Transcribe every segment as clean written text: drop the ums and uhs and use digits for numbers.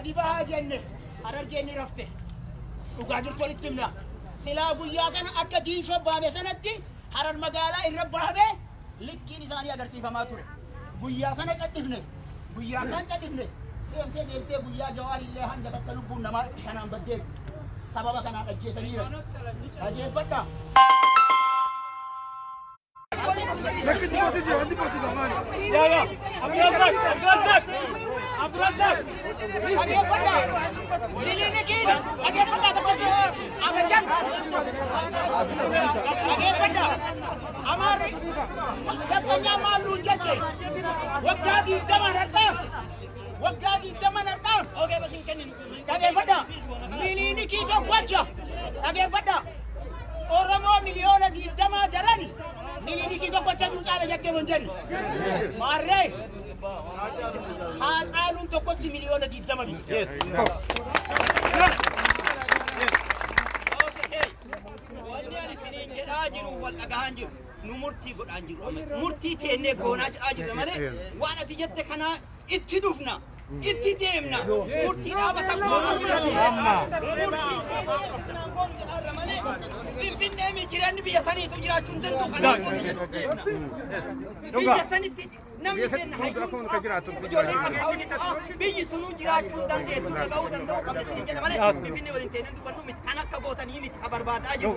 Gadi bahaa jenne, Harargeen ni rafte. Dhugaa jirtu walitti himna. Silaa guyyaa sana akka Diinshoo baame sanatti Harar magaalaa irra bahamee likkiin isaanii agarsiifamaa ture. Guyyaa sana cadhifne. Guyyaa kaan cadhifne. Deemtee deemtee guyyaa Jawaar illee hanga takka lubbuun namaa kanaan baddeeru. Sababa kanaan ajjeesaniira. Dhageeffadhaa. Dhageeffadhaa. Miliinikiin dhageeffadhaa tokkotti. Abajan. Dhageeffadhaa. Amaarri nafxanyaa maal nuun jette? Waggaa 20 har'aa. Waggaa 20 har'aa. Dhageeffadhaa. Miliinikii tokkocha. Dhageeffadhaa. Oromoo miliyoona 20 daran miliinikii tokkocha nu caala jettee mun jennu. Maarree Haacaaluun tokkochi miliyoona 20 miti. Wanni ani isiniin jedhaa jiru wal dhagahaan jiru. Nu murtii godhaan jiru amma. Murtii teennee goonaa jedhaa jirra malee waan ati jette kanaa itti dhufna. Itti deemna. Murtii dhaabata goonuu miti. Murtii teennee goonu jedhaa jirra malee Finfinnee mi jireenyi biyya saniitu jiraachuu hin danda'u kanaaf goonu jedhu deemna. Biyya sanitti namni keenya hayyuun ijoolleen qabsaa'onni ta'a biyyi sunuu jiraachuu hin dandeettu dhaga'uu danda'u qabna isiniin jedha malee Finfinnee waliin teennee dubbannu miti kan akka gootanii miti ka barbaadaa jiru.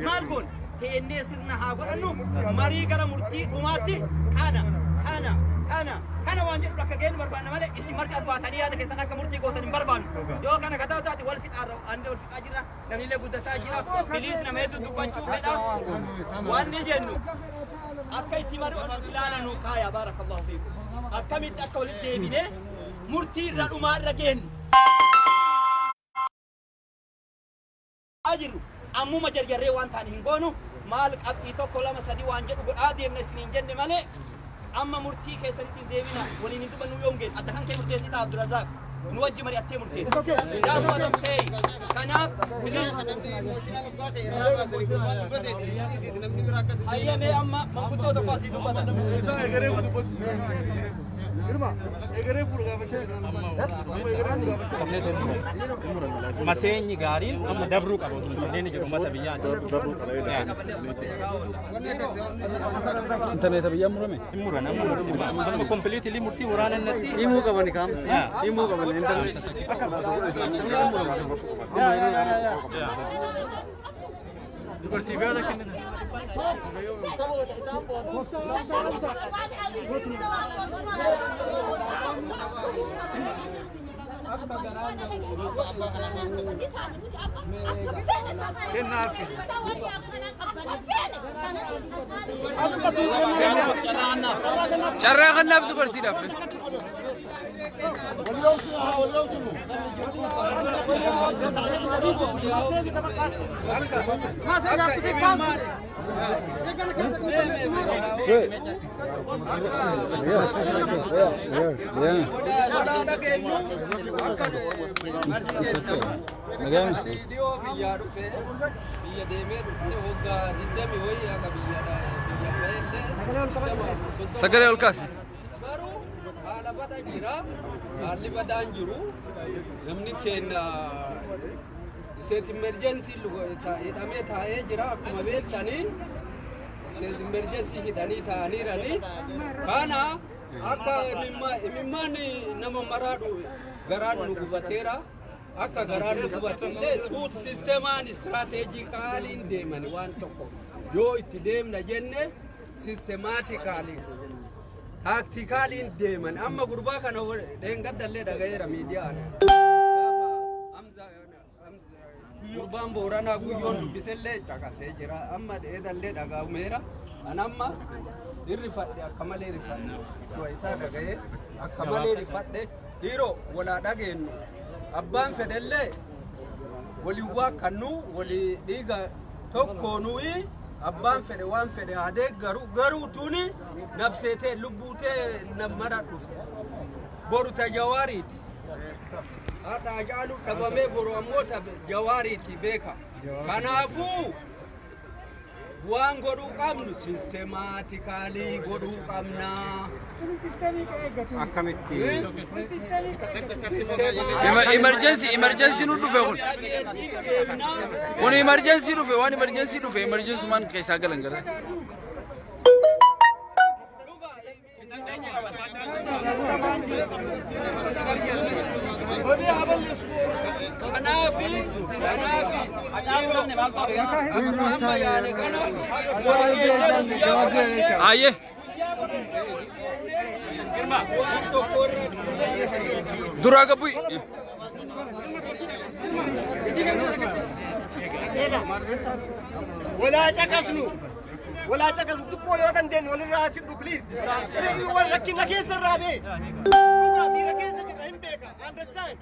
Maal goon teennee sirna haa godhannu, marii gara murtii dhumaatti kana kana kana kana waan jedhu akka geenyu barbaanna malee isin marti as baatanii yaada keessan akka murtii gootan hin barbaannu. Yoo kana kataa taate wal fixaarra andee wal fixaa jirra, namnillee guddataa jira. Please, nama hedduu dubbachuu fedha. Wanni jennu akka itti mari'annu ilaala nu kaaya. Baarakallahu fiikum. Akkamitti akka walitti deebinee murtii irra dhumaa irra geenyu jirru ammuma jarjarree waan ta'an hin goonu. Maal qabxii tokko lama sadi waan jedhu godhaa deemna isiniin jenne malee amma murtii keessanitti hin deebina, waliin hin dubbannu yoom geenu. Adda kan kee murteessita, Abdurazaaq nu wajji mari'attee murteessi. That's what I'm saying. Kanaaf please hayyamee amma manguddoo tokko asii dubbatan. Maseenyi gaariin amma dabruu qaba otoo hin jiru uummata biyyaati. Intarneeta biyyaa murame. Hin muran amma murtii amma completely murtii waraana innatti Himuu qabani kaamsa. Himuu qabani intarneeta. Dubartii gaada kennan. Carraa kanaaf dubartiidhaaf. Dhiyoo biyyaa dhufe, biyya deemee dhufne, waggaa 20 wayii akka biyya biyya ba'ellee. Sagalee ol kaasi. Garuu haala badaa jira, haalli badaan jiru namni keenya state emergency hidhamee taa'ee jira. Akkuma beektanii state emergency hidhanii taa'aniirani. Kana akka imimmaan nama maraadhu garaan nu gubateera. Akka garaan nu gubatellee suut sisteemaan strategicallyin deemani waan tokko yoo itti deemna jenne systematically tacticallyin deeman. Amma gurbaa kana dheengaddallee dhagayeera miidiyaan gaafa Hamza gurbaan Booranaa Guyyoon dubbisellee caqasee jira. Amma dheedallee dhagahumeera. An amma irrifadhe, akka malee rifadhe. Du'a isaa dhaga'ee akka malee rifadhe. Dhiiroo, walaa dhageenyu. Abbaan fedhellee walii waaqannu, walii dhiiga tokko nuyi. Abbaan fedhe waan fedhe haa deeggaru, garuu tuni nabseetee lubbuutee mara dhufte. Boru ta Jawaariiti. Har'a Hacaaluu dhabamee, boru ammoo ta Jawaariiti beeka. Kanaafuu Waan godhuu qabnu systematically godhuu qabna. Akkamitti? Emergency, emergency nu dhufe kun. Kun emergency dhufe, waan emergency dhufe, emergency maan keessaa galan gara. Kanaafi kana Ayyee. waan tokko Duraa gabbu'i. Walaa caqasnu. Walaa caqasnu, xiqqoo yoo dandeenye walirraa haasifnu, please. Wal rakkina keessa irraa bee. Dhugaa miira keessa jirra, hin beeka. Understand.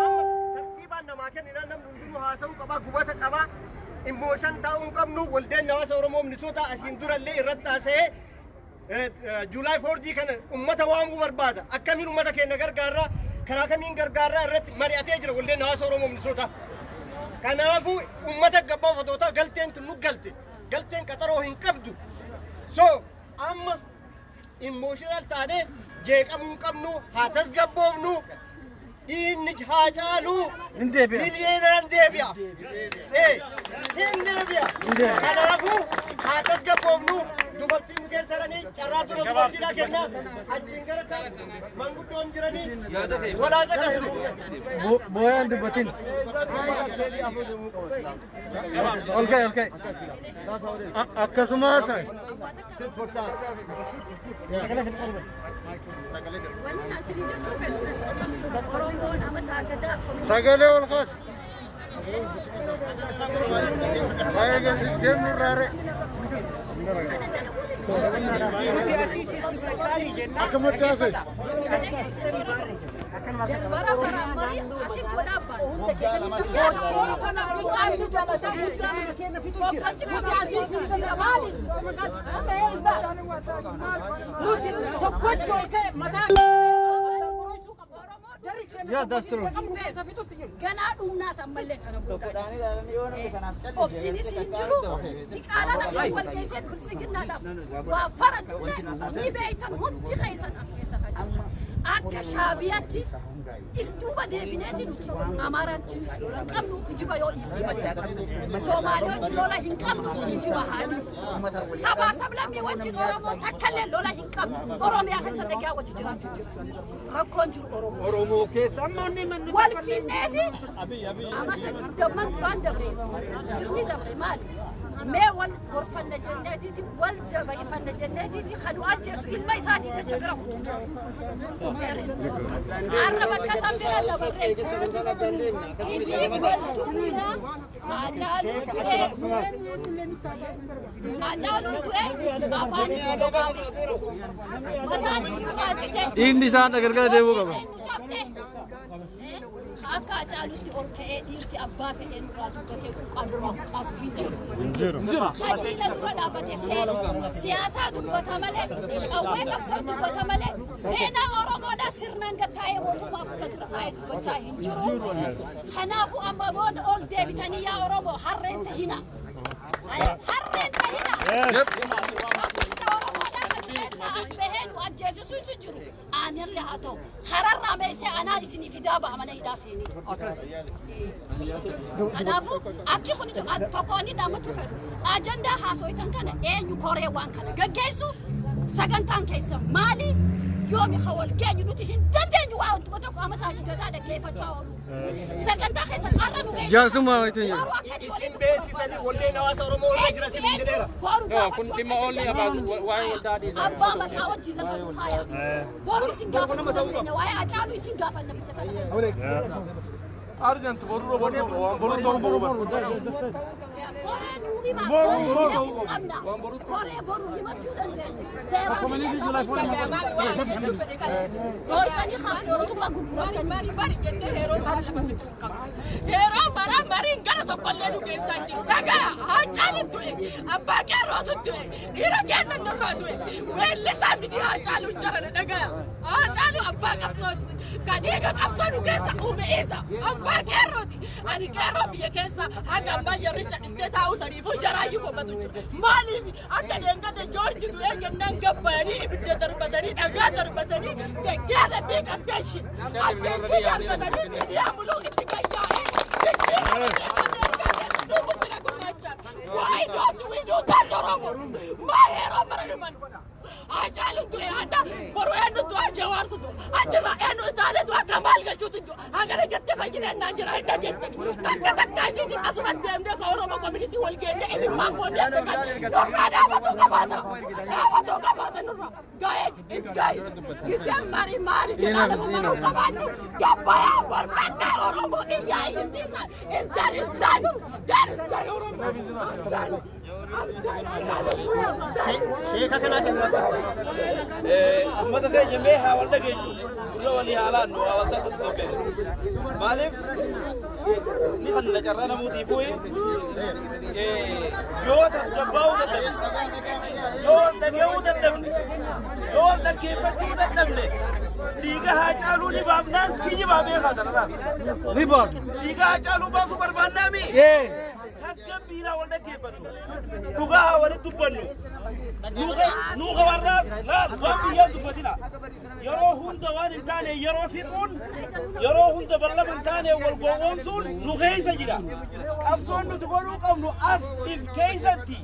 Amma tartiibaan namaa kenninaa, namni hundinuu haasa'uu qabaa, gubata qabaa. Emotion taa'uu hin qabnu. Waldeen hawaasa Oromoo Minisootaa asiin durallee irratti haasa'ee July 4 kana ummata waamuu barbaada. Akkamiin ummata keenya gargaarraa, karaa kamiin gargaarraa irratti mari'atee jira waldeen hawaasa Oromoo Minisootaa. Kanaafuu ummata gabbaa uffatoota galteen tun nu galte. Galteen qaxaroo hin qabdu. So amma emotional taanee jeeqamuu hin qabnu, haa tasgabboofnu. Dhiinni haa caalu. Miliyoonaan deebi'a. Ee, hin deebi'a. Kanaafuu haa tasgabboofnu. Dubartiin nu keessa jiranii carraa dura dubartiidhaa kenna. Achiin gara kaan manguddoon jiranii walaa caqasnu. Booyaan dubbatin. Ol ka'e, ol ka'e. Akkasumas Wanni asii jechuu fedhu, Oromoon amma taasisaa sagalee ol kaas. Baay'ee geessi deemnu irraa. Akkamatti haasa'e? Bara bara marii asii godhaa ba'a. Guyyaa tokko kanaaf hoggansi kun asii jijjiira maali? Tokkochi ol ka'e mataa. Yeah, that's true. Ganaa dhumnaas ammallee kana booda. Obsinis hin jiru. Diqaalaan asii wal geessee biltsiginnaadhaaf waa faradullee ni beeytan, hundi keessan as keessa kan jirtan. Akka shaabiyaatti if duuba deebineeti, nuti Amaaraattiinis lola hin qabnu, kijiba yoo dhiifne. Soomaalii wajjin lola hin qabnu, kijiba haa dhiifnu. Sabaa sablammii wajjin Oromoo takkallee lola hin qabnu. Oromiyaa keessa nagaa wajji jiraachuu jira. Rakkoon jiru Oromoo. Oromoo keessa amma inni manni Wal finneeti amata 20n duraan dabre, sirni dabre maali? Mee wal gorfanna jenneetiiti, wal dabayfanna jenneetiiti, kanu ajjeesu ilma isaatii jecha bira kutuutu. Seerri nu dhorka. Har'a bakka san bira dabarree jiru. Ibiif wal tuquina. Haacaaluu du'e. Haacaaluun du'e, afaanis nu dhokaame. Mataanis nu raacite. Dhiigni isaa gargar deemuu qaba. Nu cabde. Akka Haacaalutti ol ka'ee dhiirti abbaa fedhee nurraa dubbatee quuqaa nurraa buqaasu hin jiru. Hadiina dura dhaabbatee siyaasaa dubbata malee, qawwee qabsoo dubbata malee, seenaa Oromoodhaa sirnaan gad taa'ee mootummaa fuula dura taa'ee dubbachaa hin jiru. Kanaafuu amma booda ol deebitanii, yaa Oromoo, harreen tahina. Harreen tahina. Tokkicha Oromoodhaa kan keessaa as bahee nu ajjeesisuus hin jiru. Aanillee haa ta'u. Hararraa meesee anaan isinii fidaa baha mana hidhaa seenee. Kanaafuu akki kun tokko inni dhaammachuu fedhu. Ajandaa haasoitan kana eenyu koree waan kana gaggeessu, sagantaan keessa maali? Yoomi ka wal geenyu? Nuti hin dandeenyu waa wantuma tokko amataa gadaa dhaggeeffachaa oolu. Sagantaa keessan har'a nu geessu. Jaarsummaa wayitu hin jiru. Boru akka Isin beeksisanii waldeen hawaasa Oromoo irra jira isin jedheera. Boru Kun dhimma oolli abaatu waa'ee waldaa dhiisa. Abbaa maqaa wajjin lafa nu kaaya. Boru isin gaafachuu dandeenya. Waa'ee Hacaaluu isin gaafanna biyya kana keessa. Argent boru boru boru torba boru. Koree nuu hima, koree beekuu qabna. Koree boru himachuu dandeenya. Seeraan illee gaafachuu dandeenya. Doorsanii haa mootummaa gurguratanii. Mari jennee yeroo mara lafa fixuu hin qabnu. Yeroo mara mariin gara tokkollee nu keessaa hin jiru. Dhagaa, Haacaalu du'e, abbaa qeerrootu du'e, dhiira keenya nurraa du'e, weellisaa miti Haacaalu jarana, dhagaa. Haacaalu abbaa qabsooti. Ka dhiiga qabsoo nu keessa uume isa. Abbaa qeerrooti. Ani qeerroo biyya keessa haga ammaa yerricha dhistee taa'uu san Saniifuu jaraayyuu komatu jira. Maaliif akka deengate Joorji du'ee jennaan gabbayanii ibidda darbatanii dhagaa darbatanii geggeera big attention. Attention argatanii miidiyaa muluu itti gayyaa'ee jijjiirama bira gurraacha. Why don't we do that, Oromo? Maa yeroo mara dhuman? Hacaalu du'e adda boru eenyu du'a Jawaartu du'a achirra eenyu itaale du'a Kamaal Gashuutu du'a hangana jettee fayyineen naan jira hin dhageettani takka takka isiiti asuma deemnee ka Oromo community wal geenne imimmaan boonnee akka kan nurraa dhaabatuu qabaata dhaabatuu qabaata nurraa ga'ee is ga'e giseen marii maali jedhaa lafa maruu qabaannu gabbayaa barbaaddaa Oromo iyyaa iyyisiisa is done, is done, that is done. Oromo, I'm done, I'm done. Sheeka kanaa kan Ummata keenya mee haa wal dhageenyu, gurra walii haa laannu, haa wal tattas qopheessu. Maaliif ni kan na carraa namuutii bu'e yoo tasgabbaa'uu dadhabne, yoo wal dhaga'uu dadhabne, yoo wal dhaggeeffachuu dadhabne, dhiiga Haacaaluu ni baafnaan kijibaa beekaa sanarraa. Ni baasu. Dhiiga Haacaaluu baasuu barbaannaami. Tasgabbiidhaa wal dhaggeeffannu. Dhugaa haa walitti dubbannu. Nuuka warraa laal waan biyyaa dubbatina. Yeroo hunda waan hin taane yeroo fixuun, yeroo hunda ballama hin taane wal gowwoomsuun nu keessa jira. Qabsoon nuti godhuu qabnu as if keessatti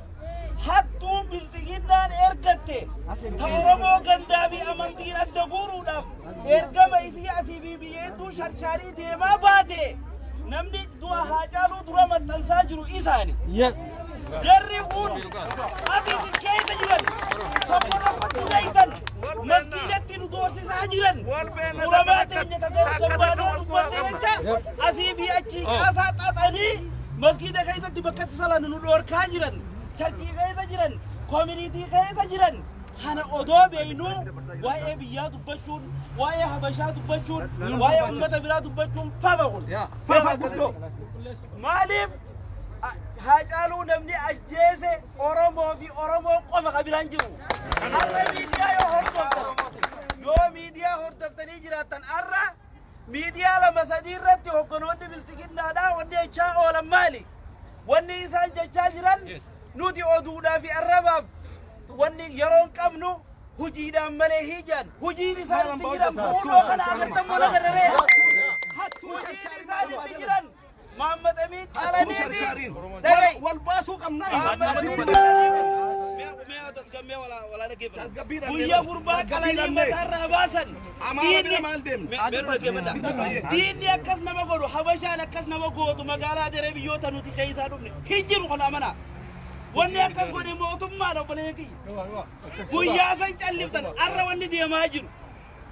hattuun bilxiginnaan ergatte ta Oromoo gandaa fi amantiin adda guuruudhaaf ergama isii asii fi biyya hedduu sharshaarii deemaa baate namni du'a Haacaaluu dura maxxansaa jiru isaani. Jarri kun ati isin keessa jiran tokko tokkotti beeytan maskiidatti nu doorsisaa jiran ulamaa teenya gabbaatee dubbatte jecha asii fi achii caasaa xaxanii maskiida keessatti bakka itti salannu nu dhoorkaa jiran, churchii keessa jiran, community keessa jiran. Kana odoo beeynuu waa'ee biyyaa dubbachuun, waa'ee habashaa dubbachuun, waa'ee ummata biraa dubbachuun fafa kun fafa guddoo. Maaliif Haacaaluu namni ajjeese Oromoo fi Oromoo qofa ka biraan jiru. Har'a miidiyaa yoo hordoftan, yoo miidiyaa hordoftanii jiraattan, har'a miidiyaa lama sadii irratti hogganoonni bilxiginnaadhaa wanni jechaa oolan maali? Wanni isaan jechaa jiran nuti oduudhaa fi arrabaaf wanni yeroon qabnu hujiidhaan malee hiijaan hujiin isaan itti jiran fuudhoo kana agartan mola gararee hujiin isaan itti jiran Mahammad Amin qalaniiti dhaga'i wal baasuu qabna. Guyyaa gurbaa qalanii mataarraa baasan diinni akkas nama godhu, habashaan akkas nama gootu magaalaa daree biyyoota nuti keessaa dhufne hin jiru kana amanaa. Wanni akkas godhe mootummaadha, obboleeyyan kiyya. Guyyaa san calliftan. Arra wanni deemaa jiru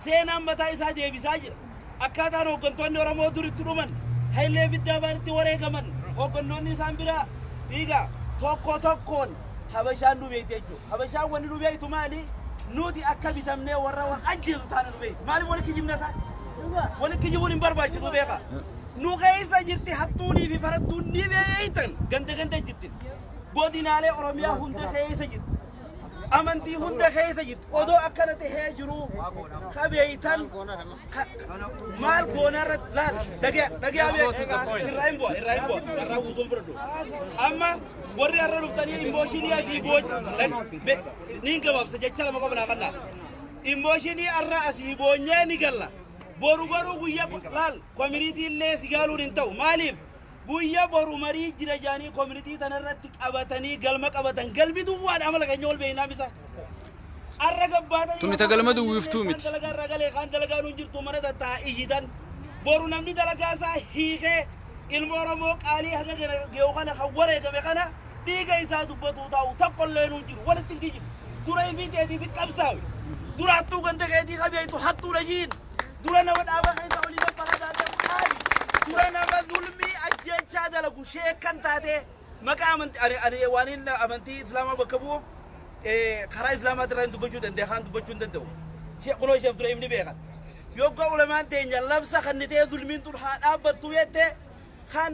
seenaan mataa isaa deebisaa jira. Akkaataan hooggantoonni Oromoo duritti dhuman, Hayilee Fiddaa baanitti wareegaman, hooggantoonni isaan biraa dhiiga tokko tokkoon habashaan nu beekte jechuudha. Habashaan wanni nu beektu maali? Nuti akka bitamnee warra wal ajjeesu taane nu beekti. Maaliif walitti kijibna isaa? Walitti kijibuun hin barbaachisu beeka. Nu keessa jirti hattuunii fi farattuun ni beektan, ganda ganda jirti. Godinaalee Oromiyaa hunda keessa jirti. Amantii hunda keessa jirti. Odoo akkana tahee jiru kabeeytan maal goonaarratti laal dhagee dhagee abee irraa hin bu'a, irraa hin bu'a, irraa guutuun fudhadhu. Amma warri har'a dhuftanii emotionii asii boo ni gabaabsa jecha lama qofa naa kannaa. Emotionii har'a asii boonyee ni galla. Boru garuu guyyaa laal community illee si gaaluun hin ta'u. Maaliif guyyaa boru marii jira jaanii community tanarratti qabatanii galma qabatan, galmi duwwaadha amala keenya ol beeknaa misa. Arra gabbaatanii Tuni ta galma duwwiiftuu miti. Dalagaa irraa galee kaan dalagaa nuun jirtu mana tattaa iyyitan. Boru namni dalagaa isaa hiikee ilma Oromoo qaalii haga ge'u kana kan wareegame kana dhiiga isaa dubbatu taa'u tokkollee nuun jiru walitti hin kijibu. Dura ifii teetiif qabsaawe. Dura hattuu ganda keetii qabeeytu hattuudha jiin. Dura nama dhaaba keessa olii babbala taatee qaali. Dura nama zulmii ajjechaa dalagu sheekkan taatee maqaa amantii ani waan hin amantii islaamaa bakka bu'uuf karaa islaamaa irraa hin dubbachuu danda'a, kaan dubbachuu hin danda'u. Kunoo sheef dura ifni beekan. Yogga ulamaan teenya labsa kannitee zulmiin tun haa dhaabbattu jette kan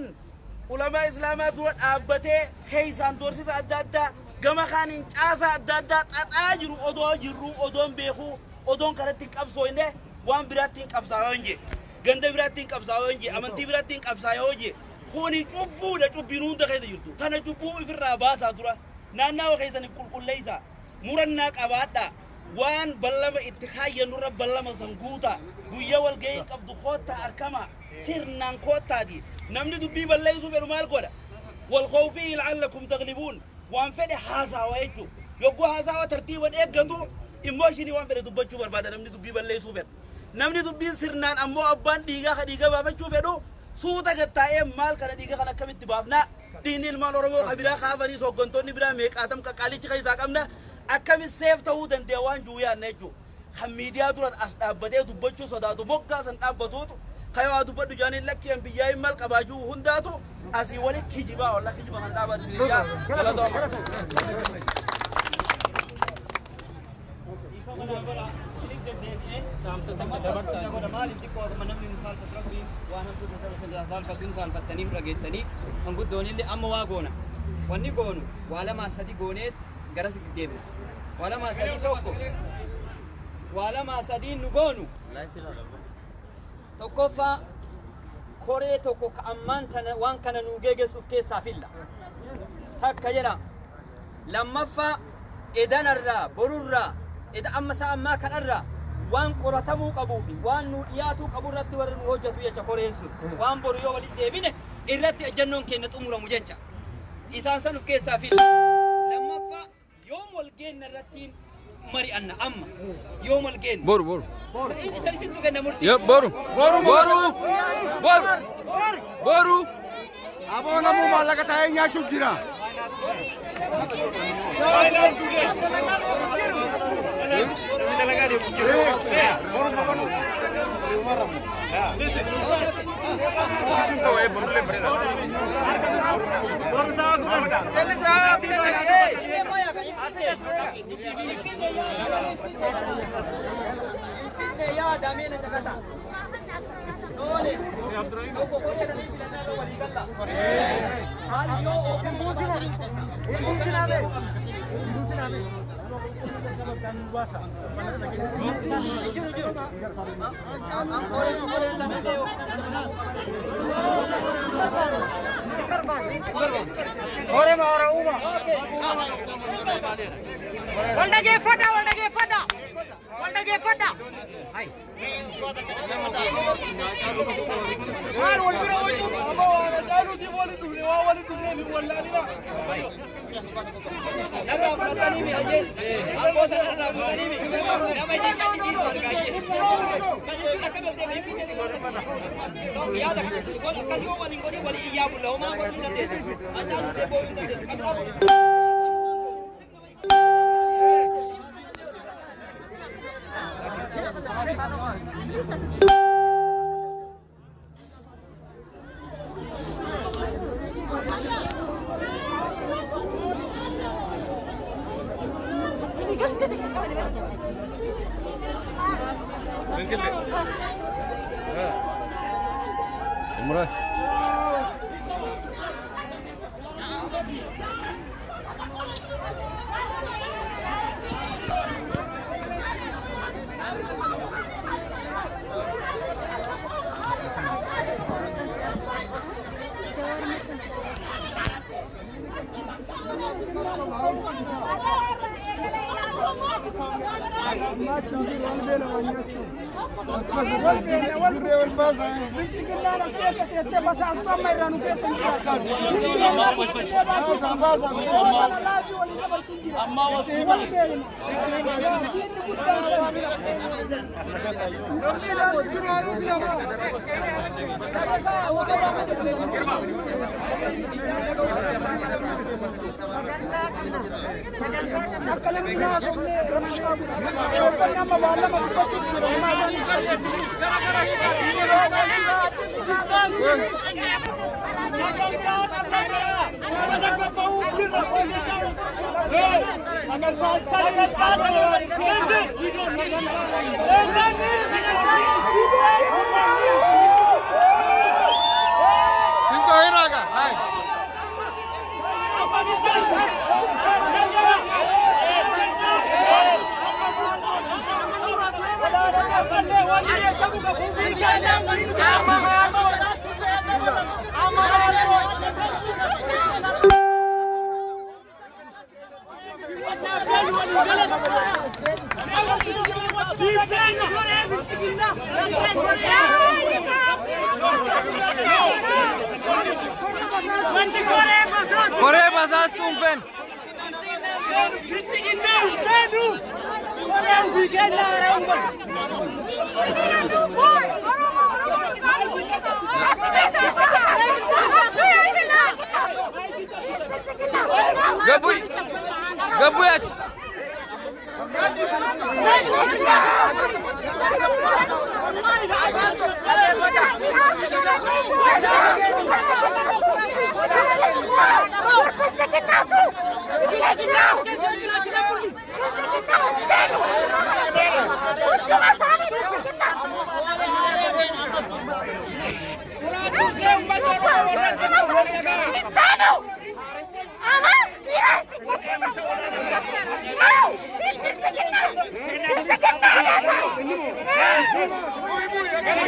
ulamaa islaamaa dura dhaabbatee keessaan doorsisa adda addaa gama kaaniin caasaa adda addaa xaxaa jiru odoo jirru odoon beekuu odoon kanatti hin qabsooyne waan biraatti hin qabsaa'oo hin jee, ganda biraatti hin qabsaa'oo hin jee, amantii biraatti hin qabsaa'oo jee. Kuni cubbuudha cubbiin hunda keessa jirtu. Tana cubbuu ofirraa baasaa dura. Naannawa keessaniif qulqulleessaa. Murannaa qabaadhaa. Waan ballama itti kaayyannurra ballama san guutaa. Guyyaa walgahii qabdu koottaa argamaa. Sirnaan koottaati. Namni dubbii balleessuu fedhu maal godha? Wal khawfii la'allakum taglibuun. Waan fedhe haasawa jechuudha. Yogguu haasawa tartiiban eeggatu immooshinii waan fedhe dubbachuu barbaada namni dubbii balleessuu fedhu. Namni dubbiin sirnaan ammoo abbaan dhiigaa ka dhiiga baafachuu fedhu suuta gattaa'ee maal kana dhiiga kana akkamitti baafnaa? Dhiigni ilmaan Oromoo ka biraa kaafaniis hooggantoonni biraa meeqaatam qaqqaalichi keessaa qabna akkamitti seef ta'uu danda'a waan jiru yaadna jechuudha. Kan miidiyaa duran as dhaabbatee dubbachuu sodaatu moggaa san dhaabbatuutu kan waa dubbadhu jaaniin lakkeen biyyaa hin mal qabaajuu hundaatu asii waliin kijibaa walla kijiba kan dhaabatu biyyaa galatooma. Saalfattanii dhageettanii manguddoonillee amma waa goona. Wanni goonu waa lamaa sadi goonee garas deemna. Waa lamaa sadi tokko. Waa lamaa sadiin nu goonu. Tokkoffaa koree tokko ka ammaan tana waan kana nu geeggessuuf keessaa filla. Takka jedha. Lammaffaa edanarraa borurraa eda amma sa'a ammaa kanarraa waan qoratamuu qabuu fi waan nu dhiyaatuu qabu irratti warri nu hojjetu jecha koreen sun waan boru yoo walitti deebine irratti ejjennoon keenya xumuramu jecha isaan san of keessaa filla. Lammaffaa yoom wal geenna irratti mari'anna amma yoom wal geenna. Boru boru. Isan isintu kenna murtii. Yo boru. Boru. Boru. Boru. Boru. Aboo namuu maallaqa taa'ee nyaachuuf jira. Finfinnee yaadamee na caqasa. Tole. Tokko koree kan filannaa irra walii galla. Maal yoo hoogganaa qabaatan hin qofna. Hoogganaa beekuu qabna. Jiru jiru. Koreen koreen sanallee yookiin dabalamuu qaban. Wal dhageeffadha, wal dhageeffadha. Wal dhageeffadha. Maal wal bira wacuun? Amma waan Hacaaluutiif waliin dhufne waan waliin dhufneef hin wallaalina. Narraa fudhatanii mi hayyee? Abboota narraa fudhatanii mi? Nama ishee callisiisu argaa ishee. Kan jechuun akka beektee finfinnee yaada kana akkasii yoo waliin godhee walii iyyaa bulla homaa godhuu hin dandeessu. Hacaaluu ta'e boo'uu hin dandeessu. Kan biraa godhu. Umrah. Bilxiginnaan as keessa teessee basaastoo amma irraa nu keessa hin jiraatu. Kana laafii walii dabarsuun jira. Wal beekna. Diinni guddaan sana. Akka namni naasofne hoogganni amma waan lama dubbachuutu jira. Homaa Cinco hiraga. Hai. Koree basaastuu hin feenu. Gabbuy gabbuy ati.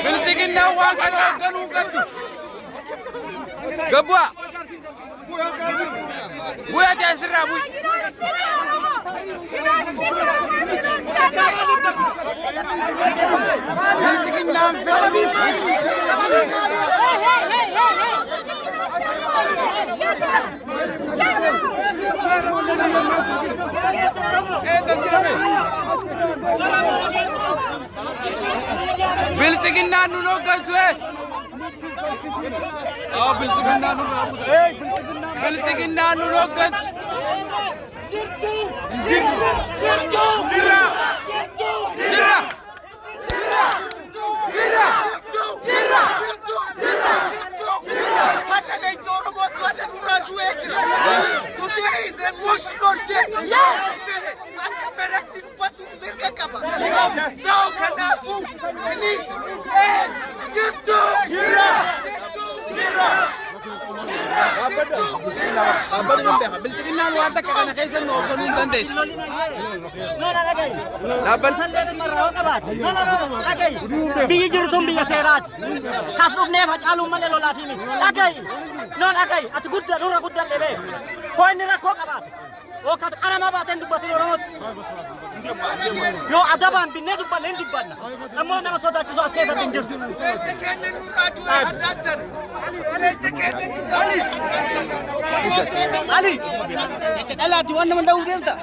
Bilxiginnaan waan kana hoogganuu hin qabdu. Gabbu'aa. Bu'i ati asirraa bu'i. Bilxiginnaan Bilxiginnaan nun hooggantu ee. Bilxiginnaan nun hooggantu. Jirra. Today is emotional day. Akka fedhatti dubbatu mirga qaba. So kanaafuu please jirtu. Jirtu. Dhaabbanni beeka. Bilxiginnaan waan takka kana keessa nu hoogganuu hin dandeessu. Dhaabbanni. Biyyi jirtuun biyya seeraati. Kas dhufneef Hacaaluun malee lolaa fi miti. Dhaga'i. Noon dhaga'i. Ati guddaa nurra guddallee bee. Koo inni rakkoo qabaate. Yookaan qaramaa baateen dubbatu Oromootti. Yoo adabaan binnee dubbanne hin dubbanna. Ammoo nama sodaachisu as keessatti hin jirtu. Leenca keenya nurraa du'e addaattan. Leenca keenya nurraa du'e. Ali. Jecha dhalaatti waan nama dha'uuf deemta.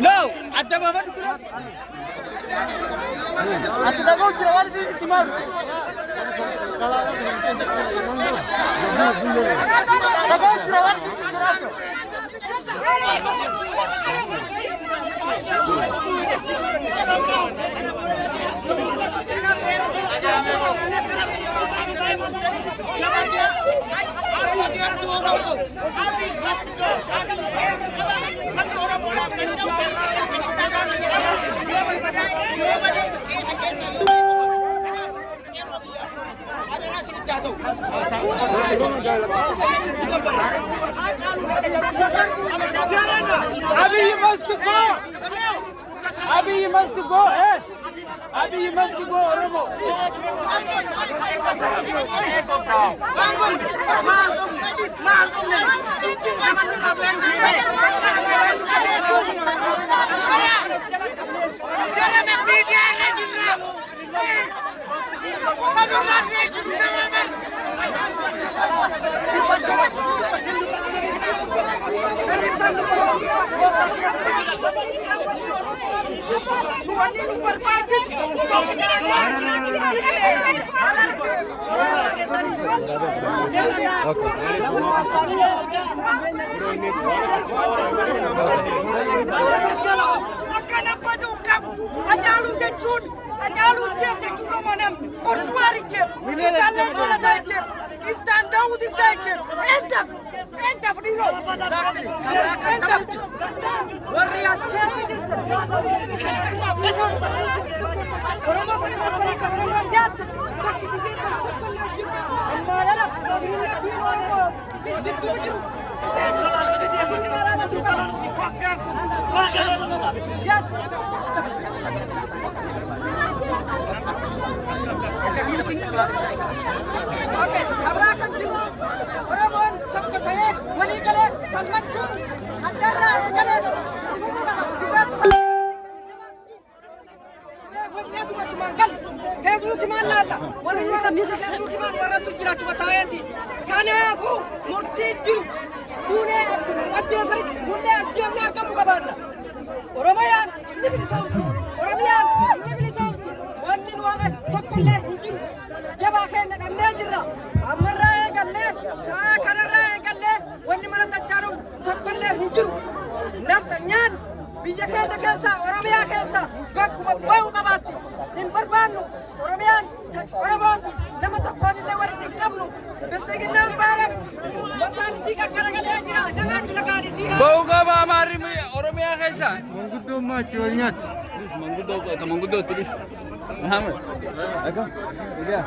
No, adda baafadhu tura. As dhaga'u jira waan isin itti maalu. Dhaga'u jira waan isin itti maalu. Abiy must go. Abiy must go. Eh? Abiy must go. Oromo. Akkana baduu qabu. Hacaaluu jechuun Hacaaluu jeef jechuun nama namni. Bortuwaari jeef. Iftaan Jolataa jeef. Iftaan Daawud Ibsaa jeef. Eentaf. Eentaf dhiiroo. Eentaf. Warri as keessa jirtan. Oromoo fakkaatanii Oromoo nyaata. Bakki si geessan tokko illee jiru. Ammaan ala biyya Oromoo gidduu jiru. Yes. Duukimaan laalla. Warri nu arrabsu duukimaan nu arrabsu jiraachuma taa'eeti. Kanaafuu murtii jiru duunee ajjeesanitti nullee ajjeefnee argamuu qabaanna. Oromiyaan ni bilisoomti. Oromiyaan ni bilisoomti. Wanni nu hafe tokkollee hin jiru. Jabaa keenya dhabnee jirra. Ammarraa eegallee sa'a kanarraa eegallee wanni mana tachaanuuf tokkollee hin jiru. Naftanyaan biyya keenya keessa Oromiyaa keessa gokkuma ba'uu qabaatti. Hin barbaannu Oromiyaan Oromooti nama tokkoon illee walitti hin qabnu. Bilxiginnaan baala mataan isii gaggaragalee jira. Nagaan lagaan isii. Ba'uu qaba Amaarri Oromiyaa keessa. Manguddoon maachi wal nyaatti. Manguddoo ta manguddootti dhis. Muhammad. Akka. Egaa.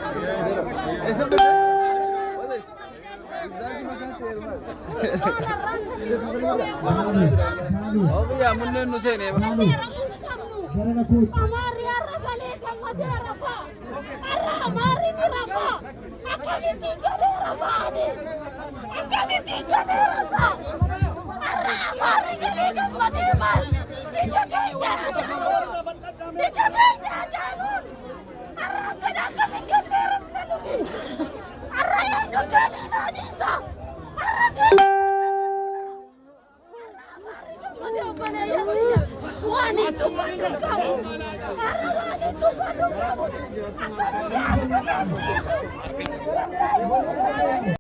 Eessa dhufte? Obiyyaa munneen nu seenee. Amaarri har'a galee gammadee rafaa. Har'a amaarri ni rafaa. Akkamitti galee rafaani? Akkamitti galee rafaa? Har'a amaarri galee gammadee maal? Ija keenya Hacaaluun. Ija keenya Hacaaluun. Har'a akkana akkamitti galee rafna nuti? Har'a eenyu keenya dhiisa? Har'a keenya. Waan itti dubbadhu qabu. Har'a waan itti dubbadhu qabu. Akkamitti as dhufee?